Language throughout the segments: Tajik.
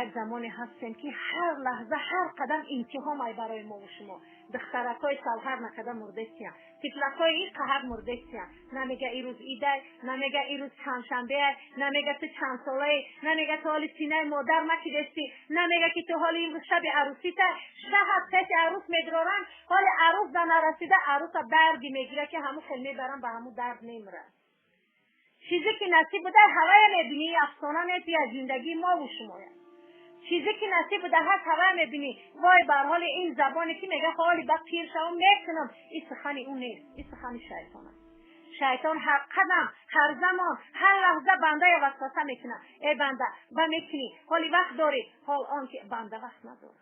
Як замоне ҳастем, ки ҳар лаҳза, ҳар қадам имтиҳон ай барои мо ва шумо. Духтаракҳои шавҳар накарда мурдестиян, тифлакҳои ин қаҳар мурдестиян. Намега ирӯз идай, намега ирӯз чандшанбеай, намега ту чандсолаи, намега ту ҳоли синаи модар накидестӣ, намега ки ту ҳоли имрӯз шаби арӯсита. Шаҳат пеши арӯс медроранд, ҳоли арӯс да нарасида арӯса дарди мегира, ки ҳамун хел мебаранд, ба ҳамун дард мемиранд. Чизе ки насиб буда ҳавая мебинӣ, афсона нест, я зиндагии мо ва шумоя. Чизе ки насиб буда ҳаст ҳавая мебинӣ. Вой бар ҳоли ин забоне, ки мега ҳоли ба пир шавам мекунам. Ин сухани ӯ нест, ин сухани шайтон аст. Шайтон ҳар қадам, ҳар замон, ҳар лаҳза бандая васваса мекунад. Эй банда, ба мекунӣ, ҳоли вақт дорӣ, ҳол он ки банда вақт надорад.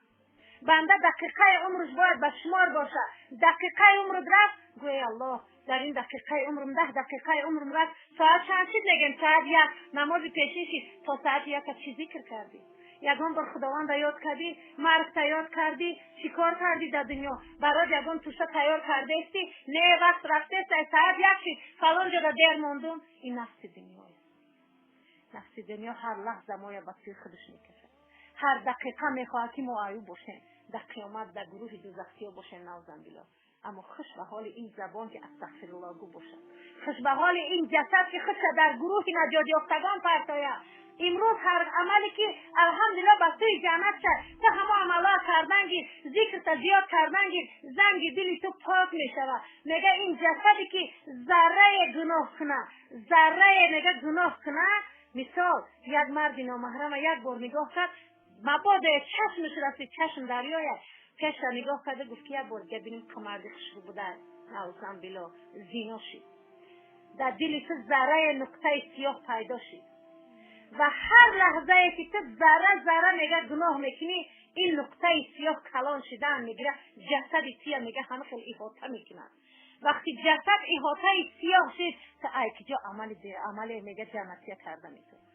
Банда дақиқаи умраш бояд ба шумор бошад. Дақиқаи умрат рафт, гӯй Аллоҳ, дар ин дақиқаи умрам, 10 дақиқаи умрам рафт. Соат чанд шид мегем? Соат 1. Намози пешин шид, то соати 1 чӣ зикр кардӣ? Ягон бор Худованда ёд кардӣ? Маргта ёд кардӣ? Чӣ кор кардӣ дар дунё? Барот ягон туша тайёр кардаестӣ? Не, вақт рафтест, соат 1 шид, фалон ҷода дер мондум. Ин нафси дунёест. Нафси дунё ҳар лаҳза моя ба сӯи худаш мекашад. Ҳар дақиқа мехоҳад, ки мо аюб бошем, дар қиёмат дар гурӯҳи дӯзахтиё бошем, наъузан биллоҳ. Аммо хуш ба ҳоли ин забон, ки астағфируллоҳ гӯ бошад. Хуш ба ҳоли ин ҷасад, ки худша дар гурӯҳи наҷотёфтагон партояд. Имрӯз ҳар амале ки алҳамдулиллоҳ ба сӯи ҷаннат шад, ту ҳамо амалҳо кардан гир, зикрта зиёд кардан гир, занги дили ту пок мешавад. Мега ин ҷасаде ки заррае гуноҳ куна, заррае мега гуноҳ куна, мисол як марди номаҳрама як бор нигоҳ кард, мабодо чашмаш расид, чашм дарёяд, пеша нигоҳ карда гуфт, ки як бор дига бинем, қамарди хушрӯ буда, наъузан биллоҳ, зино шид. Дар дили ту заррае нуқтаи сиёҳ пайдо шид. Ва ҳар лаҳзае ки ту зарра зарра мега гуноҳ мекунӣ, ин нуқтаи сиёҳ калон шидан мегира, ҷасади туя мега ҳама хел иҳота мекунад. Вақти ҷасад иҳотаи сиёҳ шид, ту ай киҷо амале мега ҷаннатия карда метавонӣ.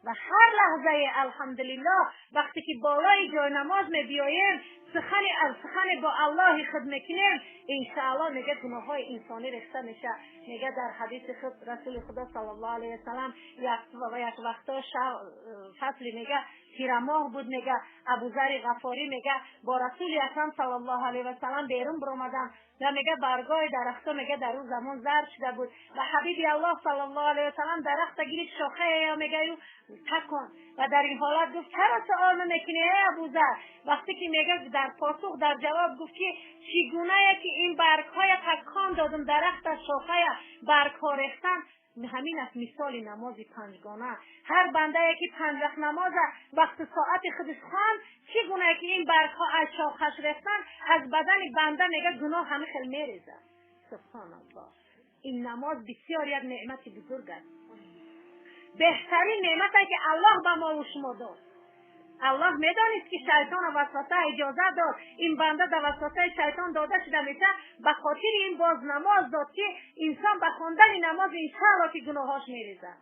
Ва ҳар лаҳзае алҳамдулиллоҳ вақте ки болои ҷой намоз мебиёем, сухани аз сухане бо Аллоҳи худ мекунем, иншааллоҳ мега гуноҳҳои инсонӣ рехта мешавад. Мега дар ҳадиси худ Расули Худо саллаллоҳу алайҳи васаллам як вақто фасли мега тирамоҳ буд, мега Абузари Ғафорӣ мега бо Расули Акрам саллаллоҳу алайҳи васаллам берун баромадам ва мега баргоҳи дарахтҳо мега дар он замон зард шуда буд ва ҳабиби Аллоҳ саллаллоҳу алайҳи васаллам дарахта гирифт, шохае мега ю такон, ва дар ин ҳолат гуфт: чаро суол намекунӣ, эй Абузар? Вақте ки мега дар посух, дар ҷавоб гуфт, ки чӣ гунае ки ин баргҳоя такон додум, дарахта шохая баргҳо рехтан, ҳамин аст мисоли намози панҷгона. Ҳар бандае ки 5 вақт намоза вақту соати худаш хонд, чӣ гунае ки ин баргҳо аз шохаш рехтан, аз бадани банда мега гуноҳ ҳама хел мерезад. Субҳоналлоҳ. Ин намоз бисёр як неъмати бузург аст. Беҳтарин неъмате ки Аллоҳ ба мо ва шумо дод. Аллоҳ медонист, ки шайтон васваса иҷоза дод, ин банда дар васвасаи шайтон дода шуда мешавад, ба хотири ин боз намоз дод, ки инсон ба хондани намоз иншааллоҳ ки гуноҳош мерезад.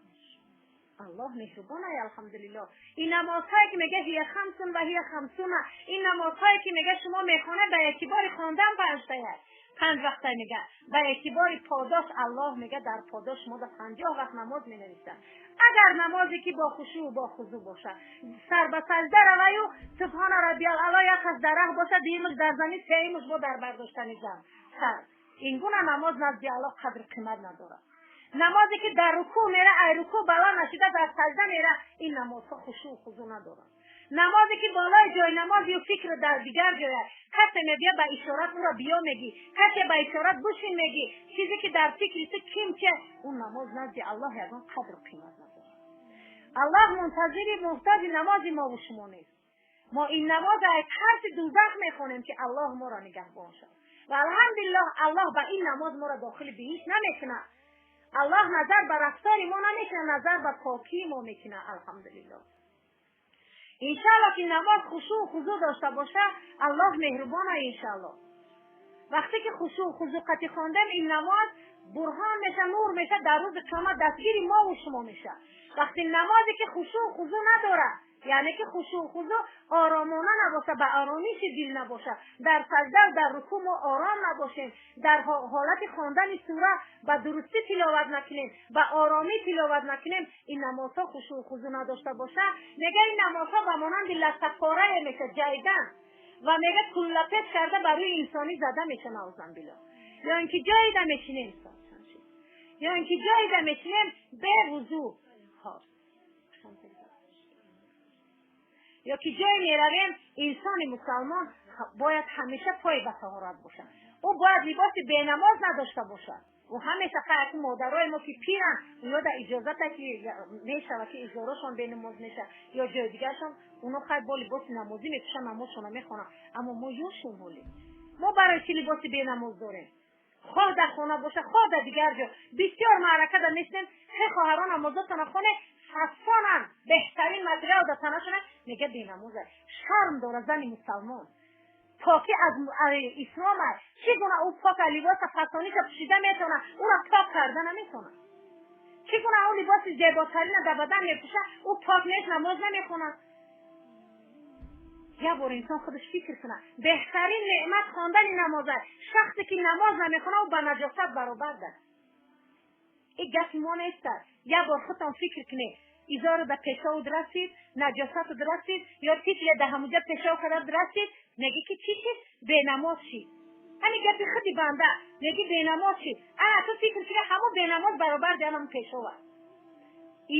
Аллоҳ меҳрубон ай, алҳамдулиллоҳ. Ин намозҳое ки мега ҳия хамсун ва ҳия хамсуна, ин намозҳое ки мега шумо мехонед, ба эътибори хондан панҷтая, 5 вақта мега, ба эътибори подош Аллоҳ мега дар подош шумо дар 50 вақт намоз менависад. Агар намозе ки бо хушӯъ, бо хузӯъ бошад, сар ба сажда раваю субҳона раббиял аъло, як аз дарахт бошад, дуюмаш дар замин, сеюмаш бо дар бардоштани зан сар, ин гуна намоз назди Аллоҳ қадр қимат надорад. Намозе ки дар рукӯъ мера, ай рукӯъ баланд нашида дар сажда мера, ин намозҳо хушӯъ хузӯъ надорад. Намозе ки болои ҷои намоз ю фикр дар дигар ҷоя, касе мебия ба ишорат ӯро биё мегӣ, касе ба ишорат бушин мегӣ, чизе ки дар фикри ту ким че, он намоз назди Аллоҳ ягон қадру қимат надорад. Аллоҳ мунтазири муҳтоҷи намози мо ва шумо нест. Мо ин намоз аз тарси дӯзах мехонем, ки Аллоҳ моро нигаҳбон шавад. Ва алҳамдулиллоҳ Аллоҳ ба ин намоз моро дохили биҳишт намекунад. Аллоҳ назар ба рафтори мо намекунад, назар ба покии мо мекунад. Алҳамдулиллоҳ. Иншааллоҳ ки намоз хушӯъ хузӯъ дошта бошад, Аллоҳ меҳрубон аст иншааллоҳ. Вақте ки хушӯъ хузӯъ қатӣ хондем, ин намоз бурҳон меша, нур меша, дар рӯзи қиёмат дастгири мо ва шумо меша. Вақти намозе ки хушӯъ хузӯъ надорад, Яъне ки хушӯъ хузӯъ оромона набошад, ба оромиши дил набошад, дар сажда ва дар рукӯъ мо ором набошем, дар ҳолати хондани сура ба дурустӣ тиловат накунем, ба оромӣ тиловат накунем, ин намозҳо хушӯъ хузӯъ надошта бошад. Мега ин намозҳо ба монанди латтапорае мешавад, ҷайдан, ва мега куллапеш карда ба рӯи инсонӣ зада мешавад, наузан биллоҳ. Ё ин ки ҷойида мешинем, ё ин ки ҷойида мешинем бевузӯ, ё ки ҷое меравем, инсони мусалмон бояд ҳамеша пой ба таҳорат бошад. Ӯ бояд либоси бенамоз надошта бошад. Ӯ ҳамеша хайр, модарои мо ки пиранд, оно дар иҷозата ки мешавад ки изорошон бенамоз мешавад ё ҷои дигаршон, оно хайр бо либоси намозӣ мепӯшанд, намозшонро мехонанд. Аммо мо ёшем ҳоле. Мо барои чӣ либоси бенамоз дорем? Хоҳ дар хона бошад, хоҳ дар дигар ҷо. Бисёр маърака дар мешинем, хе хоҳарон намозотона хоне, фасонанд, беҳтарин материал дар танашона, мега бенамоз аст. Шарм дорад зани мусалмон. Покӣ аз ислом аст. Чӣ гуна ӯ пока либоса фасониша пӯшида метавонад, ӯро пок карда наметавонад? Чӣ гуна ӯ либоси зеботарина дар бадан мепӯшад, ӯ пок нест, намоз намехонад? Як бор инсон худаш фикр кунад. Беҳтарин неъмат хондани намоз аст. Шахсе ки намоз намехонад, ӯ ба наҷосат баробар аст. Ин гапи мо нест. Як бор худтон фикр кунед. Изоро да пешовуд расид, наҷосатуд расид, ё тифле да ҳамуҷа пешов карда расид, меги ки чӣ шид? Бенамоз шид. Ҳамин гапи худи банда, меги бенамоз шид. Ана ту фикр кунӣ, ҳамун бенамоз баробар ди ҳамун пешов аст.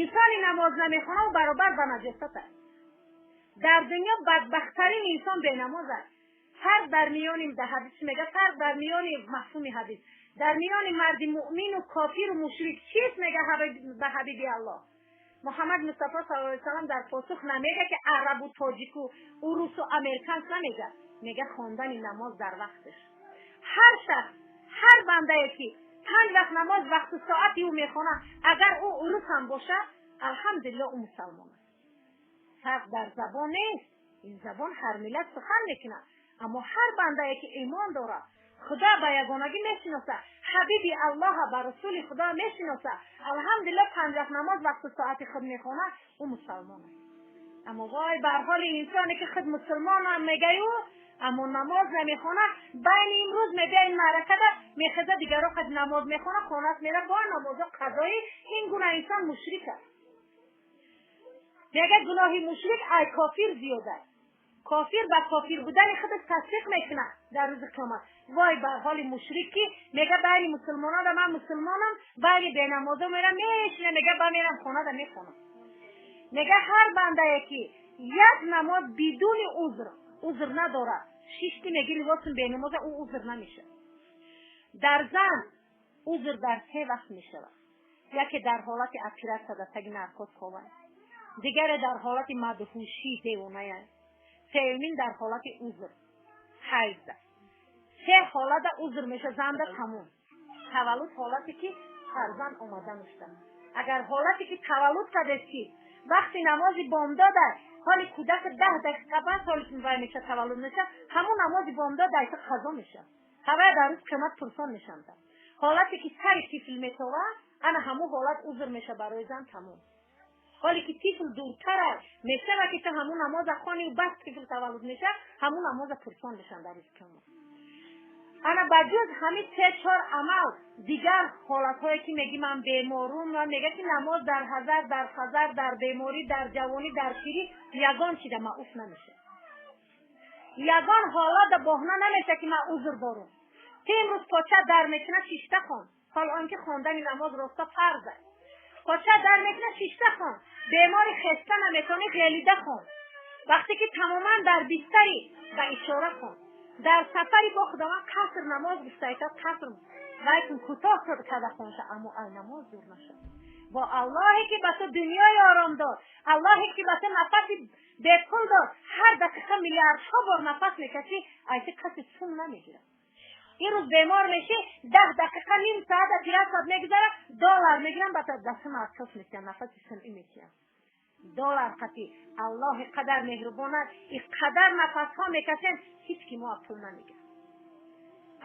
Инсони намоз намехонад, ӯ баробар ба наҷосат аст. Дар дунё бадбахттарин инсон бенамоз аст. Фарқ дар миёни, дар ҳадис мега, фарқ дар миёни мафҳуми ҳадис, дар миёни марди муъмину кофиру мушрик чист, мега ба ҳабиби Аллоҳ. Муҳаммад Мустафо саллаллоҳу алайҳи васаллам дар посух намега ки арабу тоҷику урусу американс намега, мега хондани намоз дар вақташ. Ҳар шахс, ҳар бандае ки панҷ вақт намоз вақту соати ӯ мехонад, агар ӯ урус ҳам бошад, алҳамдулиллоҳ ӯ мусалмон аст. Фарқ дар забон нест, ин забон ҳар миллат сухан мекунад, аммо ҳар бандае ки имон дорад, Худо ба ягонагӣ мешиносад, ҳабиби Аллоҳа ба расули Худо мешиносад, алҳамдулиллоҳ панҷ вақт намоз вақту соати худ мехонад, ӯ мусалмон аст. Аммо вой бар ҳоли инсоне ки худ мусулмонам мегӯю, аммо намоз намехонад, байни имрӯз мебия ин маъракада мехеза, дигаро қад намоз мехонад, хонаш мера бо намозо қазоӣ. Ин гуна инсон мушрик аст. Мега гуноҳи мушрик ай кофир зиёд аст. Кофир ба кофир будани худаш тасдиқ мекунад дар рӯзи қиёмат. Вой бар ҳоли мушрик ки мега байни мусулмонон ман мусулмонам, байни бенамозо мерам мешина, мега ба мерам хонада мехонам. Мега ҳар бандае ки як намоз бидуни узр, узр надорад, шишти меги либосум бенамоза, ӯ узр намешавад. Дар зан узр дар се вақт мешавад. Яке дар ҳолати оператсия дар таги наркоз хобад, дигаре дар ҳолати мадҳушӣ девоная, сеюмин дар ҳолати узр ҳайзда. Се ҳолата узр меша занда тамом. Таваллуд ҳолате ки фарзанд омада нушта. Агар ҳолате ки таваллуд кардест ки вақти намози бомдода ҳоли кӯдак 10 дақиқа баъд ҳоли вай меша таваллуд меша, ҳамун намози бомдод айта қазо меша. Ҳавая дар рӯз қиёмат пурсон мешанда. Ҳолате ки сари тифл метовад, ана ҳамун ҳолат узр меша барои зан тамом. Ҳоле ки тифл дуртар аст, мешава ки ту ҳамун намоза хонӣ, баъд тифл таваллуд меша, ҳамун намоза пурсон мешанд дар рӯзи қиёмат. Ана ба ҷуз ҳамин се-чор амал, дигар ҳолатҳое ки меги ман беморум, ва мега ки намоз дар ҳазар, дар хазар, дар беморӣ, дар ҷавонӣ, дар пирӣ ягон чида маъуф намешавад. Ягон ҳолата боҳна намеша ки ман узр дорум. Ту имрӯз поча дар мекунад, шишта хон. Ҳол он ки хондани намоз роста фарз аст. Поча дар мекунад, шишта хон. Бемори хеста наметавонӣ, ғелида хон. Вақте ки тамоман дар бистарӣ, ба ишора хон. Дар сафари бо Худованд қаср намоз гуфтаита, қаср вайкун кӯтоҳ карда хонша, аммо ай намоз дур нашад. Бо Аллоҳе ки ба ту дунёи ором дод, Аллоҳе ки ба ту нафаси бепул дод, ҳар дақиқа миллиардҳо бор нафас мекашӣ, ай ту касе сум намегирад. Ин рӯз бемор мешӣ, 10 дақиқа, ним соат оператсият мегузарад, доллар мегирам, ба дастам асос мекунам, нафаси сунъӣ мекунам. Доллар қатӣ Аллоҳи қадар меҳрубон аст, ин қадар нафасҳо мекашем, ҳеҷ ки мо пул намегирад.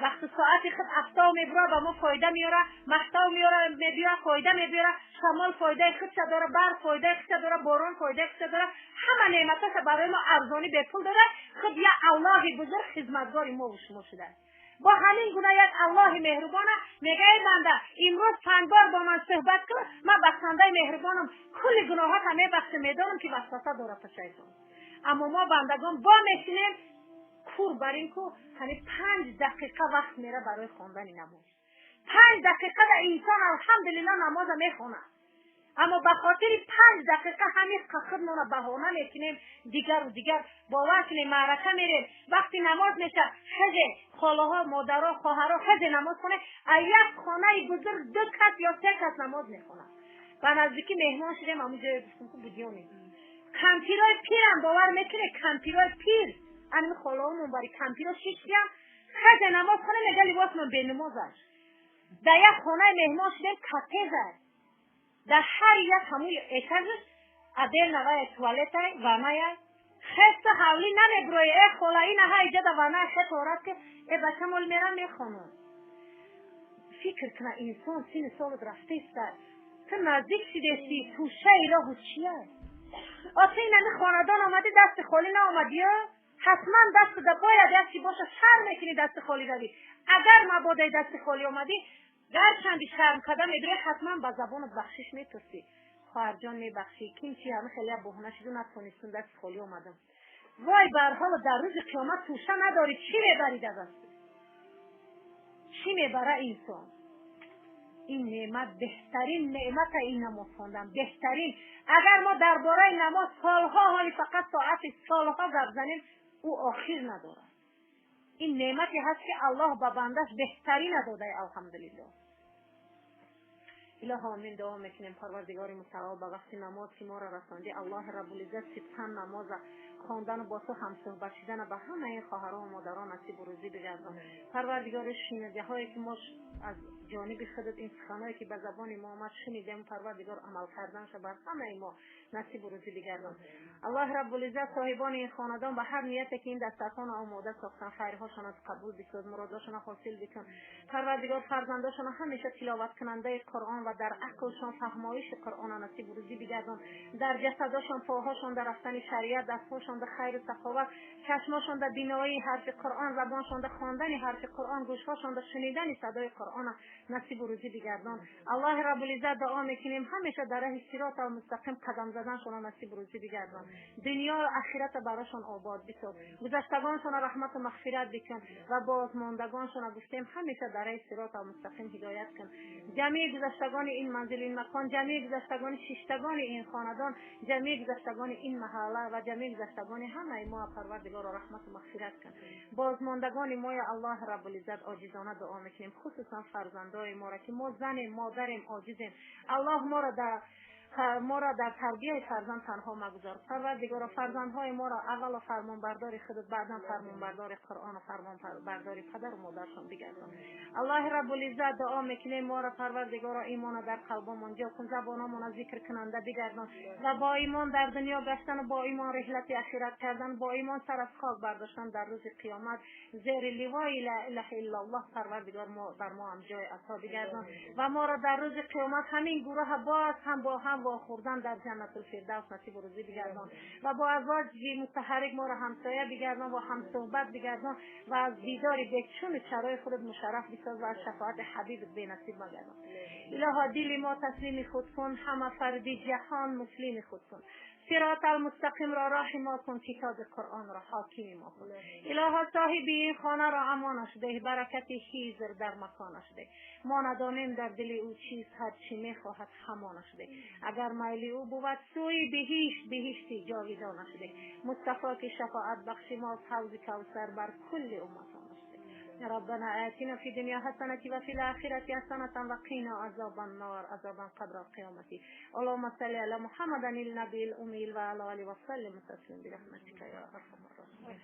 Вақти соати худ афтоб мебура, ба мо фоида меёра, маҳтоб меёра, мебиёра, фоида мебиёра, шамол фоидаи худша дора, барф фоидаи худша дора, борон фоидаи худша дора, ҳама неъматоша барои мо арзонӣ бепул дора. Худ як Аллоҳи бузург хизматгори мо ва шумо шудааст. Бо ҳамин гуна як Аллоҳи меҳрубона мега: эй банда, имрӯз панҷ бор бо ман суҳбат кун, ман бахшандаи меҳрубонам, кулли гуноҳота мебахшам, медонам ки васваса дорад шайтон. Аммо мо бандагон бо мешинем кур бар ин ку ҳамин 5 дақиқа вақт мера барои хондани намоз. 5 дақиқа да инсон, алҳамдулилло, намоза мехонад, аммо ба хотири 5 дақиқа ҳамин худмона баҳона мекунем. Дигару дигар бовар кунем, маърака мерем, вақти намоз меша, хезе холаҳо, модаро, хоҳаро, хезе намоз хонем. А як хонаи бузург ду кас ё се кас намоз мехонад. Ба наздикӣ меҳмон шудем, ҳамун ҷое гуфтем ку будёне кампирои пирам, бовар мекунед, кампирои пир, анми холаомон бари кампиро шиштиям, хезе намоз хоне, мега либосмон бенамоз аст. Дар як хонаи меҳмон шудем, капеза дар ҳар як ҳамуи этажаш отдельно вая туалетай, ваная. Хеста ҳавлӣ намебурои, э хола, ина ҳа иҷада ваная, хет орад ки э бачамол мерам мехонам. Фикр кна, инсон сини солат рафтеста, ту наздик шидести, тӯшаи роҳу чия? Ота, инами хонадон омадӣ, дасти холӣ наомадиё, ҳатман дастда бояд як чи боша. Шарм мекунӣ дасти холӣ равӣ. Агар мабодаи дасти холӣ омадӣ, гарчанди шарм карда медурӣ, ҳатман ба забонат бахшиш мепурсӣ: хоҳарҷон, мебахшӣ, ким чи, ҳама хеле як баҳона шиду, натонистум, дасти холӣ омадам. Вой бар ҳоло, дар рӯзи қиёмат тӯша надорӣ, чӣ мебарӣ дар даст? Чӣ мебара инсон? Ин неъмат беҳтарин неъмата, ин намоз хондан беҳтарин. Агар мо дар бораи намоз солҳо, ҳоли фақат соати солҳо гап занем, ӯ охир надорад. Ин неъмате ҳаст, ки Аллоҳ ба бандаш беҳтарина додае, алҳамдулиллоҳ. Илоҳо, амин. Дуо мекунем, Парвардигори мутаол, ба вақти намоз ки моро расондӣ, Аллоҳи Раббулиззат сидқан намоза хондану бо ту ҳамсӯҳбат шидана ба ҳамаи хоҳару модарон насибу рӯзӣ бигардон. Парвардигори, шунидаҳое ки мо аз ҷониби худат ин суханҳое ки ба забони мо омад шунидем, Парвардигор, амал карданша бар ҳамаи мо насибу рӯзӣ бигардон. Аллоҳи Раббулиззат, соҳибони ин хонадон ба ҳар нияте ки ин дастархона омода сохтан, хайрҳошон аз қабул бисоз, муродошона ҳосил бикун. Парвардигор, фарзандошона ҳамеша тиловаткунандаи Қуръон ва дар ақлшон фаҳмоиши Қуръона насибу рӯзӣ бигардон. Дар ҷасадошон, поҳошон дар рафтани шариат, дастҳошон дар хайру саховат, чашмошон дар биноии ҳарфи Қуръон, забоншон дар хондани ҳарфи Қуръон, гӯшҳошон дар шунидани садои Қуръона насибу рӯзӣ бигардон. Аллоҳи Раббулиззат, дуо мекунем, ҳамеша дар раҳи сироти мустақим қадам заданшона насибу рӯзӣ бигардон. Дунёю ахирата барошон обод бисоз, гузаштагоншона раҳмату мағфират бикун ва бозмондагоншона, гуфтем, ҳамеша дар раҳи сироти мустақим ҳидоят кун. Ҷамъи гузаштагони ин манзил, ин макон, ҷамъи гузаштагони шиштагони ин хонадон, ҷамъи гузаштагони ин маҳалла ва ҷамъи гузаштагони ҳамаи мо, Парвардигоро, раҳмату мағфират кун. Бозмондагони моя, Аллоҳи Раббулиззат, оҷизона дуо мекунем, хусусан фарзандои моро, ки мо занем, модарем, оҷизем. Аллоҳ, моро дар тарбияи фарзанд танҳо магузор. Парвардигоро, фарзандҳои моро аввало фармонбардори худат, баъдан фармонбардори Қуръону фармонбардори падару модаршон бигардон. Аллоҳи Раббулиззат, дуо мекунем, моро, Парвардигоро, имона дар қалбомон ҷо кун, забономона зикркунанда бигардон ва бо имон дар дунё гаштану бо имон риҳлати ахират кардан, бо имон сар аз хок бардоштан, дар рӯзи қиёмат зери ливои ла илаҳа иллаллоҳ, Парвардигор, бар мо ҳам ҷой ато бигардон ва моро дар рӯзи қиёмат ҳамин гурӯҳа боз ҳам бо ҳам вохӯрдан дар Ҷаннатулфирдавс насибу рӯзӣ бигардон ва бо азвоҷи мутаҳаррик моро ҳамсоя бигардон ва ҳамсӯҳбат бигардон ва аз дидори бечуну чарои худат мушарраф бисоз ва аз шафоати ҳабибат бенасиб магардон. Илоҳо, дили мо таслими худ кун, ҳама фарди ҷаҳон муслими худ кун, сироти мустақимро роҳи мо кун, китоби Қуръонро ҳокими мо кун. Илоҳо, соҳиби ин хонаро амонаш деҳ, баракати Хизр дар маконаш деҳ. Мо надонем дар дили ӯ чиз, ҳар чӣ мехоҳад ҳамонаш деҳ. Агар майли ӯ бувад сӯи биҳишт, биҳишти ҷовидонаш деҳ. Мустафо ки шафоат бахши мост, ҳавзи Кавсар бар кулли умматонаш деҳ. ربنا آتنا في الدنيا حسنة وفي الآخرة حسنة وقنا عذاب النار، عذاب القبر القيامة. اللهم صل على محمد النبي الأمي وعلى آله وسلم تسليم برحمتك يا أرحم الراحمين.